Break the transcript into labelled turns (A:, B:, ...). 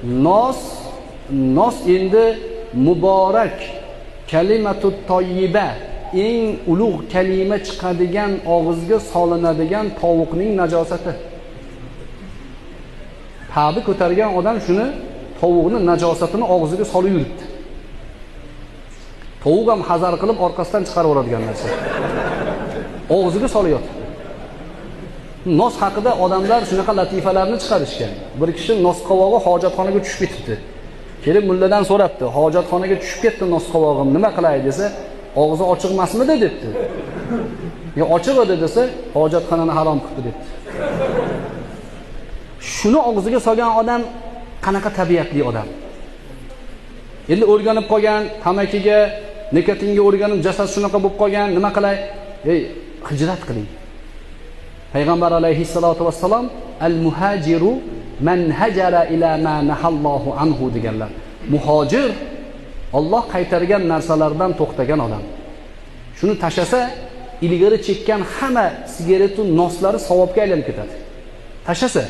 A: Nos endi muborak kalimatu toyyiba, eng ulug' kalima chiqadigan og'izga solinadigan tovuqning najosati. Ta'bi ko'targan odam shuni tovuqni najosatini og'ziga solib yuribdi. Tovuq ham hazar qilib orqasidan chiqarib yuboradigan narsa. Og'ziga solyapti. Nos haqida odamlar shunaqa latifalarni chiqarishgan. Bir kishi nos qovog'i hojatxonaga tushib ketibdi. Kelib mulladan so'rabdi, hojatxonaga tushib ketdi nos qovog'im, nima qilay desa, og'zi ochiq emasmidi debdi. Yo ochiq edi desa, hojatxonani harom qildi debdi. Shuni og'ziga solgan odam qanaqa tabiatli odam? Endi o'rganib qolgan, tamakiga, nikotinga o'rganib, jasad shunaqa bo'lib qolgan, nima qilay? Ey, hijrat qiling. Payg'ambar alayhissalatu vassalom al-muhajiru man hajara ila ma nahallohu anhu deganlar. Muhojir Alloh qaytargan narsalardan to'xtagan odam. Shuni tashasa, ilgari chekkan hamma sigaretu noslari savobga aylanib ketadi. Tashasa.